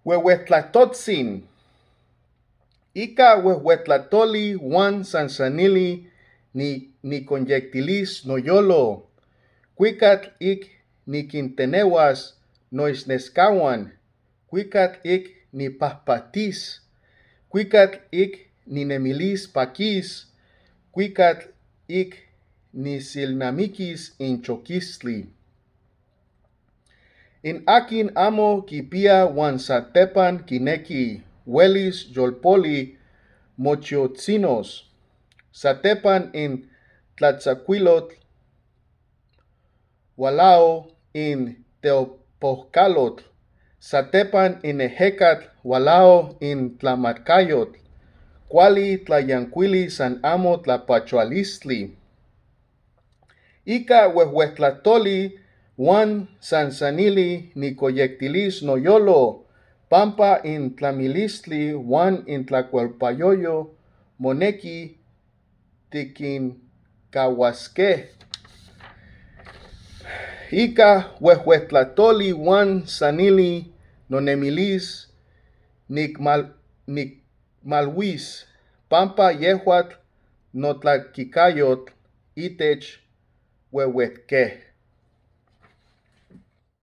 Huehuetlatojtzin. Ica huehuetlatoli huan sansanili niconyectilis noyolo. Cuicatl ic niquintenehuas noixnescahuan. Cuicatl ic nipajpahtis. Cuicatl ic ninemilis paquis. Cuicatl ic nisilnamiquis in choquistli. In aquin amo quipiya huan satepan quinequi, huelis yolpoli mochiotzinos. Satepan in tlatzacuilotl hualao in teopojcalotl. Satepan in ejecatl hualao in tlamatcayotl. Cuali tlayancuili san amo tlapachoalistli. Ica huehuetlatoli huan sansanili nicoyectilis noyolo, pampa in tlamilistli huan in tlacualpayoyo monequi tiquincahuasque. Ica huehuetlatoli huan sanili nonemilis nicmalhuis, pampa yehuatl notlaquicayotl itech huehuetque.